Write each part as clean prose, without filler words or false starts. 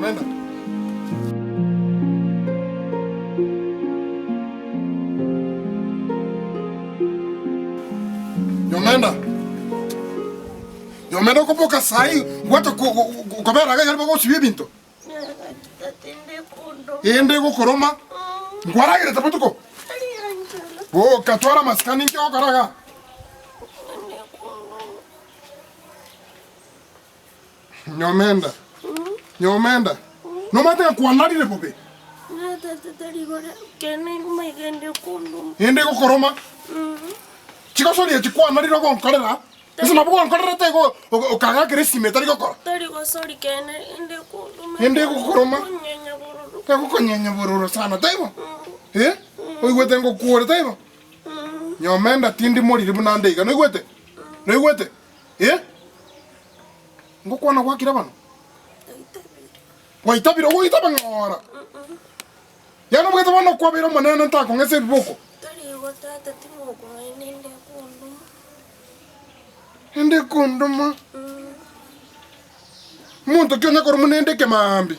Nyomenda. Nyomenda. Nyomenda okoboka saii gwacha kobera iga ekero bagosibia ebinto. Ende egokoroma, nkwaragerete botuko? Boka twara amasikani inki ogokora igaa? Nyomenda, nyomenda, nomanyete ng'a kwanarire bobe? Ende egokoroma, chigosori echi kwanarire ogonkorera. Ase nabo gwankorerete igo okang'akera esimi etari gokora. Tari gosori kene ende kondoma. Ende egokoroma. Konyenya bororo. Egokonyenya bororo sana taibo? Eh? Oigwete ngokuore taibo? Nyomenda tindi moriri buna nde iga noigwete? Noigwete? Eh? Ngokwana gwakire bono? Gwaitabire ogoitaba ng'ora. Yaani obwate bono okwabeire omonene ntakong'esa ebiboko. Tari igo tata timokong'aina ende kondoma. Ende kondoma. Omonto ki onye korwa buna ende ekemaambi,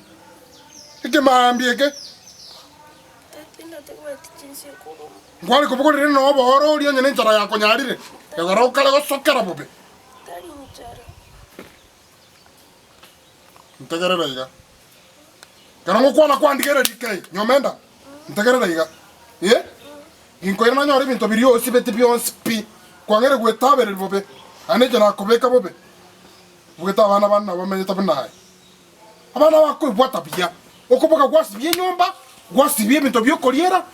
ekemaambi eke. Tata tibwati chinsa ekoroma. Nkware kobogoreria na obooro oria onye nenchara yakonyarire, egora okare gosokera bobe. Tari nchara. Ntegerera iga. Ekero ngokwana kwandigereria kei, nyomenda, ntegerera iga. Eh, ginkoira nanyore ebinto biria osibeti bionsi pi, kwang'eire gwetabereria bobe, naende inche nakobeka bobe. Obwete abana bane nabo bamenyete buna aye. Abana bakoebwata buya, okoboka gwasibia enyomba, gwasibia ebinto bi'okoriera,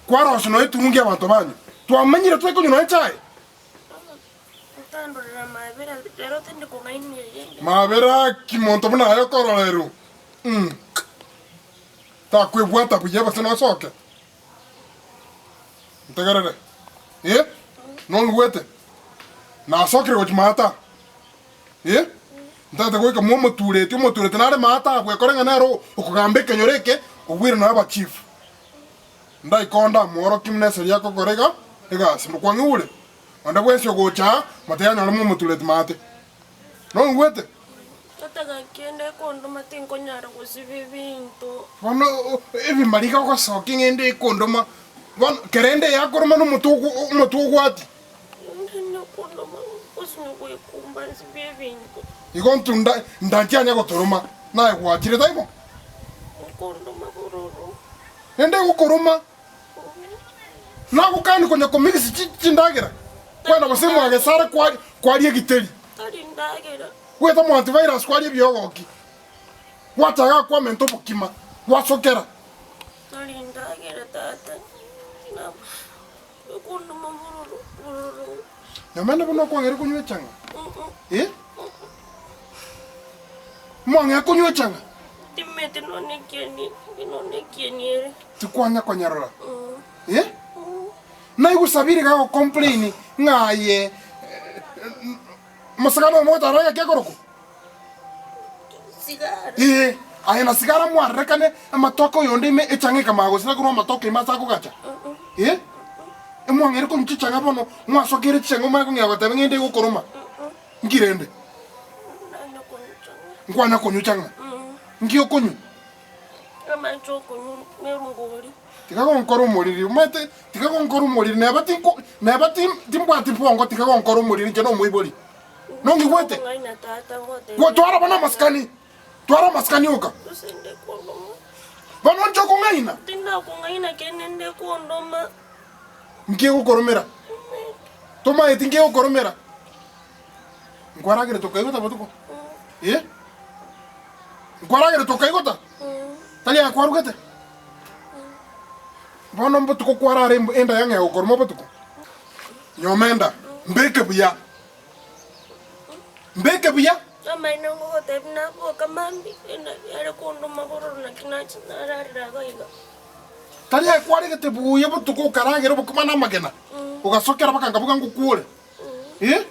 kwarosia nonya eturungi y'abanto banyu. Twamenyire tore konywa nonya echae. Otandorere amabera, rero tindi kong'ainereria inde. Mabera ki monto buna aye okororerwa? Mm. Takwebwata buya gose nosoke? Ntegerere. Eh? Nongigwete? Nasokire gochia maata. Eh? Ntagete goika mwa omotureti, omotureti nare maata abwo ekore ng'a nere okogamba ekenyoro eke, obwire nonya abachifu. Ndaika onde amworokie buna eseri akokora iga egasi. Mokwang'igure? Onde bwensi ogocha aa, motiga anyore momotureti maate. Nongigwete? Tata gaki ende ekondoma tinkonyara gosiba ebinto. Bono ebimari iga ogosokia ng'a ende ekondoma, bono kera ende yakoroma na omotwe ogo omotwe ogwati. Ende nekondoma gosinywa goekumba nsibe ebinto. Igo ntwe nda nda ntianya gotoroma, naye gwachire taibo? Ekondoma bororo. Ende egokoroma. Nagokani konya komigisi chi chindagera, kwenda gose mwagesare kwari kwaria egiteri. Tari ndagera. Gweta mo antivirus kwaria ebiogoki. Gwachaga kwamenta obokima, gwasokera. Tari ndagera tata. Na ekondoma bororo bororo. Nyomene buna okwang'eire konywa echang'a. Eh? Mwang'ea konywa echang'a. Timeti nonye ekieni, nonye ekieni ere. Tikwanya konyarora. Eh? Naigwe Sabiri gagocomplain ng'a aye mosegano oyo mogotara gaki akorokwa? Sigara. Ee, aye na sigara mwarerekane amatoke oyonde ime echang'a ekamanya gosira korwa amatoke ime ase akogacha. Eh? Emwang'eire konywa chichang'a bono mwasokeire chichang'a omanye kong'ea goteba ng'a ende egokoroma. Nki rende? Nanya konywa chang'a. Nkwanya konywa chang'a? Nki okonywa? Amache okonywa nerongori. Tiga gonkora omoriri, omanyete, tiga gonkora omoriri, neba tinko, neba tim- timbwati bongo tiga gonkora omoriri inche nomoibori. Nongigwete? Ng'aina tata ngotebia. Gwe twara bono amasikani, twara amasikani oka. Gose nde kondoma. Bono inche okong'aina? Tindakong'aina kende nde kondoma. Nki egokoromera? Tomaeti nki egokoromera? Nkwaragere tokaigota botuko? Eh? Nkwaragere tokaigota? Tari aye kwarugete? Bono mbotuko kwarara emb- enda yang'ea gokoroma botuko? Nyoma enda, mbeke buya. Mbeke buya. Amaene ngogotebia naboka mambia, enda yare kondoma bororo naki nachi nararera iga iga. Tari aye kwaregete buya botuko okaragera obokima na amagena, ogasokera mpaka nkabuga ngokwore. Eh?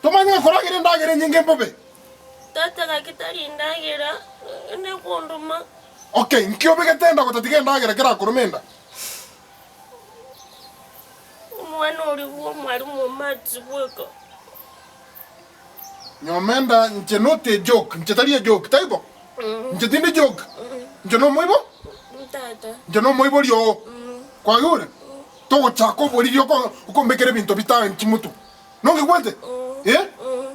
Tomanye ng'a koragera endagera enyinge mbobe? Tata gaki tari endagera, ende kondoma. Okay, nki obegete enda gotatiga endagera kerakorome enda? Omwana oria bwa omwalimu omatsi bweka. Nyomenda, inche not a joke, inche tari ejoke, taibo? Inche tindi joke. Inche nomoibo? Tata. Inche nomoibori oo. Kwaigure? Togochaka oboriri oko okombekera ebinto bitanchi motwe. Nongigwete? Eh?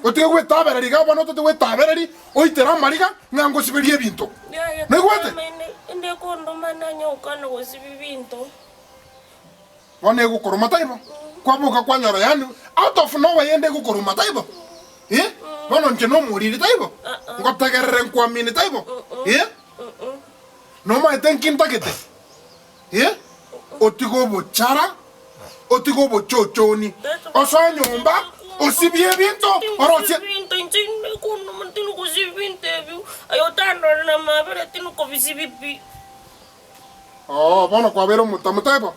Otige gwetabereri iga bono otete gwetabereri oitere amariga ng'a ngosiberie ebinto. Yaya Noigwete? tata ende ende kondoma nanye gokana gosibi binto. Bono egokoroma taibo? Kwaboka kwanyora yaani out of nowhere ende egokoroma taibo? Eh? Bono inche nomoriri taibo? Ngotegerere nkwamini taibo? Eh? Nomaete nki ntagete? Eh? Otige obochara, otige obochochoni, osoe nyomba, osibie ebinto, orosie. Binto inche kondoma tinokosibi binto ebio, aye otandore na amabere tinokobisibi pi. Oo, bono kwabeire omotamu, taibo?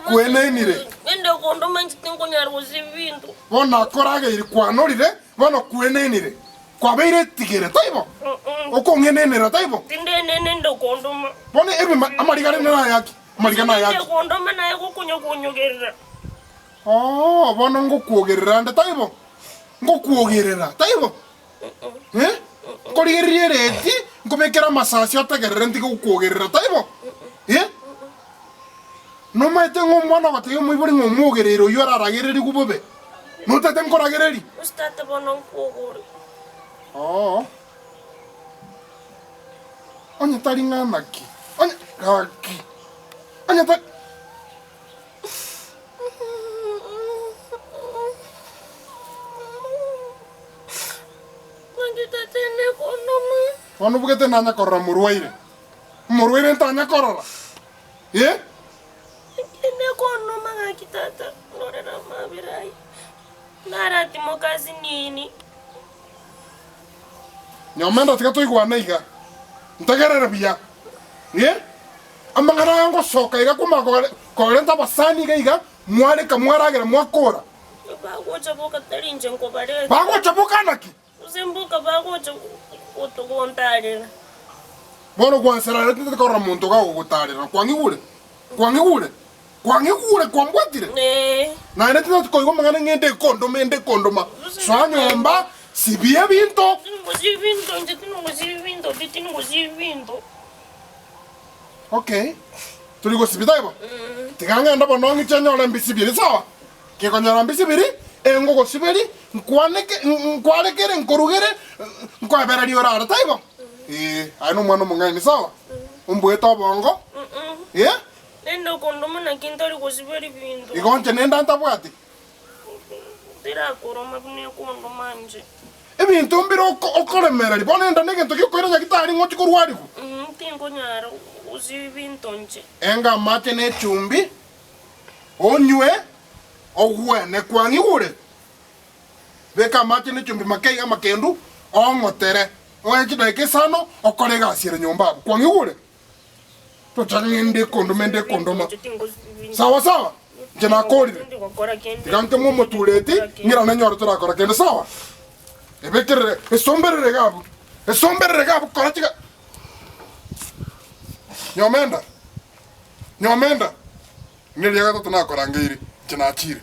Kwenenire. Ende kondoma inche tinkonyara gosibi binto. Bono nakorageire kwanorire, bono kwenenire. Kwabeire etigere, taibo? Okong'enenera, taibo? Tindenene inde kondoma. Bono ebima amariga rende nayaki? Amariga nayaki? Inde kondoma naye gokonya konyogerera. Oo, bono ngokwogerera ande, taibo? Ngokwogerera, taibo? Eh? Nkorigereria ereti, nkobekere amasasi otegerere ntige gokwogerera, taibo? Eh? Nomaete ng'a omwana ogotebia omoibori ng'a omwogereire oyio araragererigwe bobe? Notete nkoragererie? Gose tata bono nkwogore. Oo. Onye tari ng'a naki, onye, gaki, onye tari. Naki tata ende kondoma. Bono obugete nanya korora morwaire, omorwaire ntanya korora, eh? Ende kondoma gaki tata, ndorera amabera aye, naratimoka asinini. Nyomenda tiga toigwane iga, ntegerere buya, eh? Amang'ana aya ngosoka iga komanya kore korenta abasani iga iga, mwareka mwaragera mwakora. Bagocha boka tari inche nkobareta. Bagocha boka naki? Gose mboka bagocha gotontarera. Bono gwanserarete tinteti korora monto iga ogogotarera. Kwang'igure? Kwang'igure? Kwang'igure? Kwambwatire? Ee. Naende tinteti koigwa amang'ana ng'a ende ekondoma, ende ekondoma. Soa nyomba, sibia ebinto. Tingosia ebinto inche tingosia ebinto pi, tingosia ebinto. Okay, tori gosibia taibo? Tiga ng'ende bono ng'iche nyore mbisibiri, sawa? Gekonyora mbisibiri, engogosiberi, nkwaneke, nkwarekere, nkorugere, nkoebererie orare, taibo? Ee, aye nomwana omong'aini, sawa? Ombuete obongo, ee? Rende okondoma naki ntari gosibera ebinto. Igo inche nenda ntabwati? Terakoroma buna ekondoma inche. Ebinto mbire oko- okoremereria, bono enda negento giokoira nyagitari ng'ochi korwarigwa. Tinkonyara gosiba ebinto inche. Enga amache na echumbi, Onywe, ogwene kwang'igure. Beka amache ne chumbi makeiga amakendu, oong'otere. Oe chidaeka isano, okore egasi ere nyomba abwo. Kwang'igure? Tocha ng'ende ekondoma ende ekondoma. Sawa sawa? Inche nakorire. Tiga nkeme omotureti, ng'irane nyore torakora kende sawa? Ebekerere, esomberere iga abwo. Esomberere iga abwo kora chiga. Nyomenda. Nyomenda, neria gatato nakorangeire, inche nachire.